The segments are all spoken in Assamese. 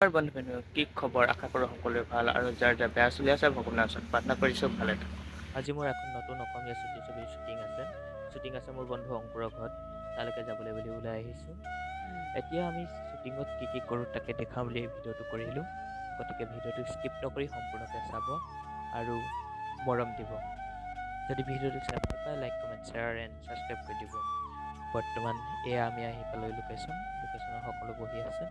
বন্ধু বান্ধৱ, কি খবৰ? আশা কৰোঁ সকলোৰে ভাল আৰু যাৰ যাৰ বেয়া চলি আছে, ভগৱানৰ ওচৰত প্ৰাৰ্থনা কৰিছোঁ ভালে থাকক। আজি মোৰ এখন নতুন অসমীয়া চুটি ছবিৰ শ্বুটিং আছে। শ্বুটিং আছে মোৰ বন্ধু অংকুৰৰ ঘৰত। তালৈকে যাবলৈ বুলি ওলাই আহিছোঁ। এতিয়া আমি শ্বুটিঙত কি কি কৰোঁ, তাকে দেখাওঁ বুলি এই ভিডিঅ'টো কৰিলোঁ। গতিকে ভিডিঅ'টো স্কিপ নকৰি সম্পূৰ্ণকৈ চাব আৰু মৰম দিব। যদি ভিডিঅ'টো চাই ভাল পায়, like, comment, share and subscribe কৰি দিব। বৰ্তমান এয়া আমি আহি পালোঁ লোকেশ্যন। লোকেশ্যনত সকলো বহি আছে।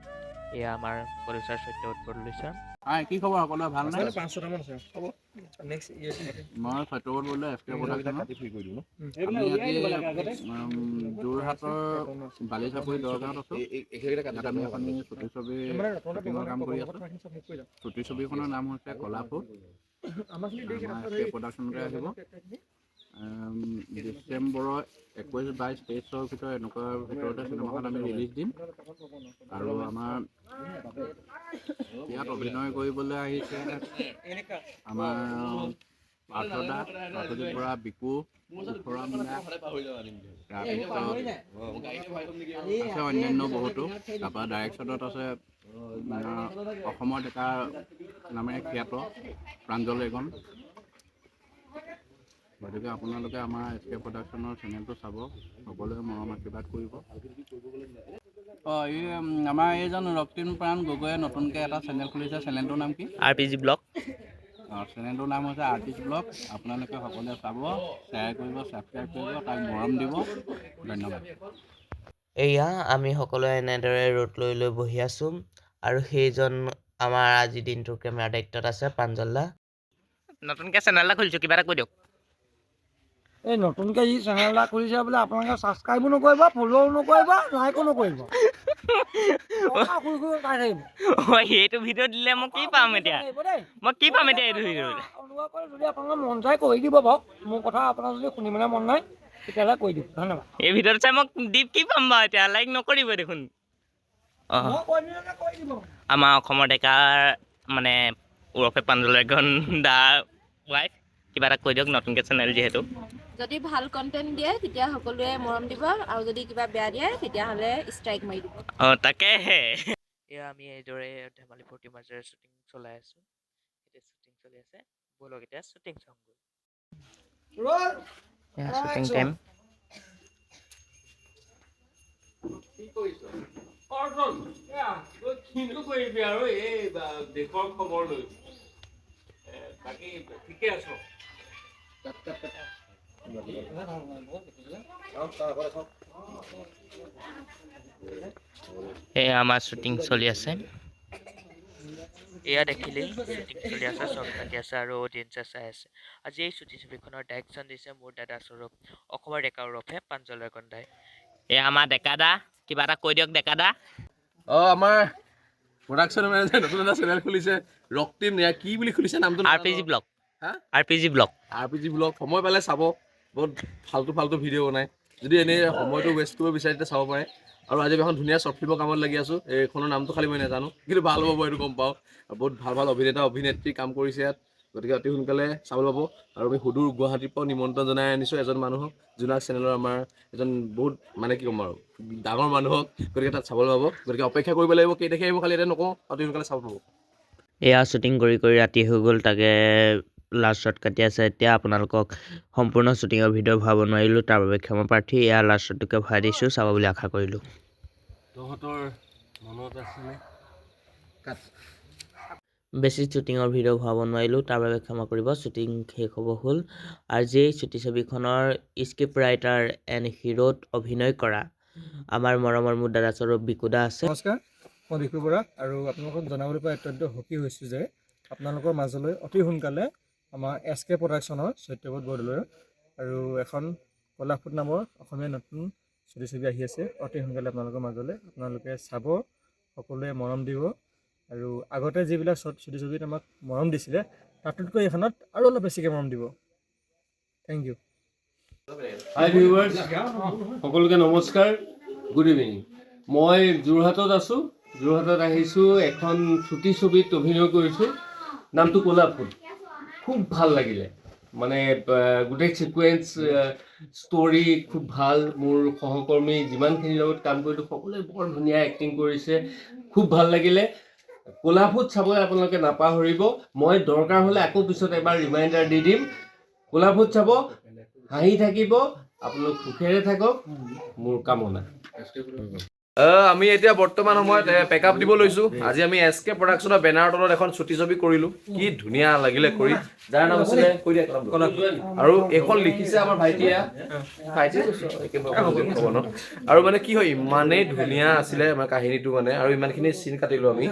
এয়া আমাৰ প্ৰডিউচাৰ সত্যব্ৰত বৰদলৈ ছাৰ। হাই, কি খবৰ সকলোৰে? ভাল নে? পাঁচ ছটামান আছে, হ'ব। নেক্সট। মই সত্যব্ৰত বৰদলৈ, এছ কে প্ৰডাকশ্যনৰ। আমি আজি যোৰহাটৰ বালিচাপৰি দৰগাঁৱত আছোঁ। ইয়াত আমি এখন চুটি ছবি শ্বুটিঙৰ কাম কৰি আছোঁ। চুটি ছবিখনৰ নাম হৈছে কলাফুট। আমাৰ এছ কে প্ৰডাকশ্যনতে আহিব। ডিচেম্বৰৰ 21, 22, 23ৰ ভিতৰত, এনেকুৱা ভিতৰতে চিনেমাখন আমি ৰিলিজ দিম। আৰু আমাৰ ইয়াত অভিনয় কৰিবলৈ আহিছে আমাৰ পাৰ্থদা, পাৰ্থজিত বৰা, বিকু, সুখৰাম দা, তাৰপিছত আছে অন্যান্য বহুতো। তাৰপৰা ডাইৰেকশ্যনত আছে অসমৰ ডেকা নামেৰে খ্যাত প্ৰাঞ্জল ৰেগন। গতিকে আপোনালোকে আমাৰ এছ কে প্ৰডাকশ্যনৰ চেনেলটো চাব, সকলোৱে মৰম আশীৰ্বাদ কৰিব। অঁ, এই আমাৰ এইজন ৰক্তিম প্ৰাণ গগৈয়ে নতুনকৈ এটা চেনেল খুলিছে। চেনেলটোৰ নাম কি? R P G blog. অঁ, চেনেলটোৰ নাম হৈছে আৰ্টিষ্ট ব্লগ। আপোনালোকে সকলোৱে চাব, শ্বেয়াৰ কৰিব, ছাবস্ক্ৰাইব কৰিব, তাক মৰম দিব। ধন্যবাদ। এয়া আমি সকলোৱে এনেদৰে ৰ'দ লৈ লৈ বহি আছোঁ আৰু সেইজন আমাৰ আজিৰ দিনটোৰ কেমেৰা দায়িত্বত আছে প্ৰাঞ্জল দা। নতুনকৈ চেনেল এটা খুলিছোঁ, কিবা এটা কৈ দিয়ক। এই নতুনকৈ ই চেনেল এটা খুলিছে বোলে, আপোনালোকে ছাবস্ক্ৰাইবো নকৰিব, ফ'ল'ও নকৰিব, লাইকো নকৰিব। টকা শুই শুই খাই থাকিব। অঁ, সেইটো ভিডিঅ' দিলে মই কি পাম এতিয়া? থাকিব দেই। মই কি পাম এতিয়া এইটো ভিডিঅ' দিলে? অনুগ্ৰহ কৰি যদি আপোনালোকৰ মন যায় কৰি দিব বাৰু। মোৰ কথা আপোনাৰ যদি শুনিবলৈ মন নাই, তেতিয়াহ'লে কৰি দিব। ধন্যবাদ। এই ভিডিঅ'টো চাই মই দি কি পাম বাৰু এতিয়া? লাইক নকৰিব দেখোন। অঁ। মই কৈ দিলে কৰি দিব। আমাৰ অসমৰ ডেকাৰ মানে ওৰফে প্ৰাঞ্জল ৰেগন দা ৱাইফ, কিবা এটা কৈ দিয়ক, নতুনকৈ চেনেল যিহেতু। যদি ভাল কণ্টেণ্ট দিয়ে, তেতিয়া সকলোৱে মৰম দিব আৰু যদি কিবা বেয়া দিয়ে, তেতিয়াহ'লে ষ্ট্ৰাইক মাৰি দিব। অঁ, তাকেহে। এয়া আমি এইদৰে ধেমালি ফূৰ্তিৰ মাজেৰে শ্বুটিং চলাই আছোঁ। এতিয়া শ্বুটিং চলি আছে। ব'লক, এতিয়া শ্বুটিং চাওঁগৈ। ৰ'ল। এয়া শ্বুটিং টাইম। কি কৰিছ অৰ্জুন? এয়া তই কিনো কৰিবি আৰু, এই দেশৰ খবৰ লৈ। বাকী ঠিকে আছ? এয়া আমাৰ শ্বুটিং চলি আছে। এয়া দেখিলেই শ্বুটিং চলি আছে, চব কাটি আছে আৰু অডিয়েঞ্চে চাই আছে। আজি এই চুটি ছবিখনৰ ডাইৰেকশ্যন দিছে মোৰ দাদা স্বৰূপ অসমৰ ডেকা ওৰফে প্ৰাঞ্জল ৰেগন দাই। এয়া আমাৰ ডেকা দা, কিবা এটা কৈ দিয়ক ডেকা দা। অঁ, আমাৰ প্ৰডাকশ্যন মেনেজাৰ নতুন এটা চেনেল খুলিছে, ৰক্তিম নে কি বুলি খুলিছে নামটো? R P G blog. হা? R P G blog. R P G blog. সময় পালে চাব, বহুত ফাল্টু ফাল্টু ভিডিঅ' বনায়। যদি এনেই সময়টো ৱেষ্ট কৰিব বিচাৰে, তেতিয়া চাব পাৰে। আৰু আজি এখন ধুনীয়া শ্বৰ্ট ফিল্মৰ কামত লাগি আছোঁ। এইখনৰ নামটো খালি মই নাজানো, কিন্তু ভাল হ'ব এইটো গম পাওঁ। আৰু বহুত ভাল ভাল অভিনেতা অভিনেত্ৰী কাম কৰিছে ইয়াত। গতিকে অতি সোনকালে চাবলৈ পাব। আৰু আমি সুদূৰ গুৱাহাটীৰ পৰাও নিমন্ত্ৰণ জনাই আনিছোঁ এজন মানুহক, জোনাক চেনেলৰ আমাৰ এজন বহুত, মানে কি ক'ম আৰু, ডাঙৰ মানুহক। গতিকে তাত চাবলৈ পাব। গতিকে অপেক্ষা কৰিব লাগিব। কেই তাৰিখে আহিব খালি এতিয়া নকওঁ, অতি সোনকালে চাব পাব। এয়া শ্বুটিং কৰি কৰি ৰাতি হৈ গ'ল, তাকে লাষ্ট শ্বট কাটি আছে। এতিয়া আপোনালোকক সম্পূৰ্ণ শ্বুটিঙৰ ভিডিঅ' ভৰাব নোৱাৰিলোঁ, তাৰ বাবে ক্ষমা প্ৰাৰ্থী। এয়া লাষ্ট শ্বটটোকে ভৰাই দিছোঁ, চাব বুলি আশা কৰিলোঁ। তহঁতৰ মনত আছেনে? বেছি শ্বুটিঙৰ ভিডিঅ' ভৰাব নোৱাৰিলোঁ, তাৰ বাবে ক্ষমা কৰিব। শ্বুটিং শেষ হ'ব হ'ল। আজি এই চুটি ছবিখনৰ স্ক্ৰিপ্ট ৰাইটাৰ এণ্ড হিৰোত অভিনয় কৰা আমাৰ মৰমৰ মোৰ দাদা স্বৰূপ বিকুদা আছে। নমস্কাৰ, মই বিকু বৰা আৰু আপোনালোকক জনাবলৈ পাই অত্যন্ত সুখী হৈছোঁ যে আপোনালোকৰ মাজলৈ অতি সোনকালে আমাৰ এছ কে প্ৰডাকশ্যনৰ সত্যব্ৰত বৰদলৈৰ আৰু এখন কলাফুট নামৰ অসমীয়া নতুন চুটি ছবি আহি আছে অতি সোনকালে আপোনালোকৰ মাজলৈ। আপোনালোকে চাব, সকলোৱে মৰম দিব আৰু আগতে যিবিলাক চুটি ছবিত আমাক মৰম দিছিলে, তাতোতকৈ এইখনত আৰু অলপ বেছিকৈ মৰম দিব। Thank U. High viewers, সকলোকে নমস্কাৰ, গুড ইভিনিং। মই যোৰহাটত আছোঁ। যোৰহাটত আহিছোঁ, এখন চুটি ছবিত অভিনয় কৰিছোঁ, নামটো কলাফুল। খুব ভাল লাগিলে, মানে গোটেই ছিকুৱেঞ্চ, ষ্টৰি খুব ভাল। মোৰ সহকৰ্মী যিমানখিনিৰ লগত কাম কৰিলোঁ, সকলোৱে বৰ ধুনীয়া এক্টিং কৰিছে। খুব ভাল লাগিলে। কোলাফুট চাবলৈ আপোনালোকে নাপাহৰিব। মই দৰকাৰ হ'লে আকৌ পিছত এবাৰ ৰিমাইণ্ডাৰ দি দিম। কোলাফুট চাব, হাঁহি থাকিব, আপোনালোক সুখেৰে থাকক, মোৰ কামনা। আমি এতিয়া বৰ্তমান সময়ত পেকআপ দিব লৈছোঁ। আজি আমি এছ কে প্ৰডাকশ্যনৰ বেনাৰৰ তলত এখন চুটি ছবি কৰিলোঁ। কি ধুনীয়া লাগিলে কৰি, যাৰ নাম আছিলে, কৈ দিয়া নামটো। আৰু এইখন লিখিছে আমাৰ ভাইটিয়ে, ভাইটিয়ে কৈছোঁ আৰু, একেবাৰে ক'ব ন। আৰু মানে কি হয়, ইমানেই ধুনীয়া আছিলে আমাৰ কাহিনীটো মানে, আৰু ইমানখিনি চিন কাটিলোঁ আমি,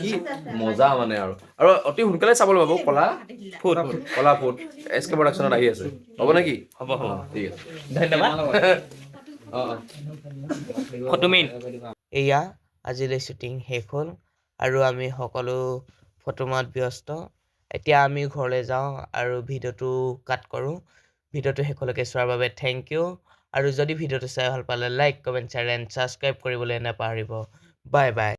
কি মজা মানে। আৰু অতি সোনকালে চাবলৈ পাব কলা ফুট। কলা ফুট এছ কে প্ৰডাকশ্যনত আহি আছে। হ'ব নেকি? হ'ব হ'ব। ঠিক আছে। ধন্যবাদ। অঁ। Photo main. এয়া আজিলৈ শ্বুটিং শেষ হ'ল আৰু আমি সকলো ফটো মৰাত ব্যস্ত। এতিয়া আমি ঘৰলৈ যাওঁ আৰু ভিডিঅ'টো কাট কৰোঁ। ভিডিঅ'টো শেষলৈকে চোৱাৰ বাবে thank U. আৰু যদি ভিডিঅ'টো চাই ভাল পালে, like, comment, share and subscribe কৰিবলৈ নাপাহৰিব। Bye bye.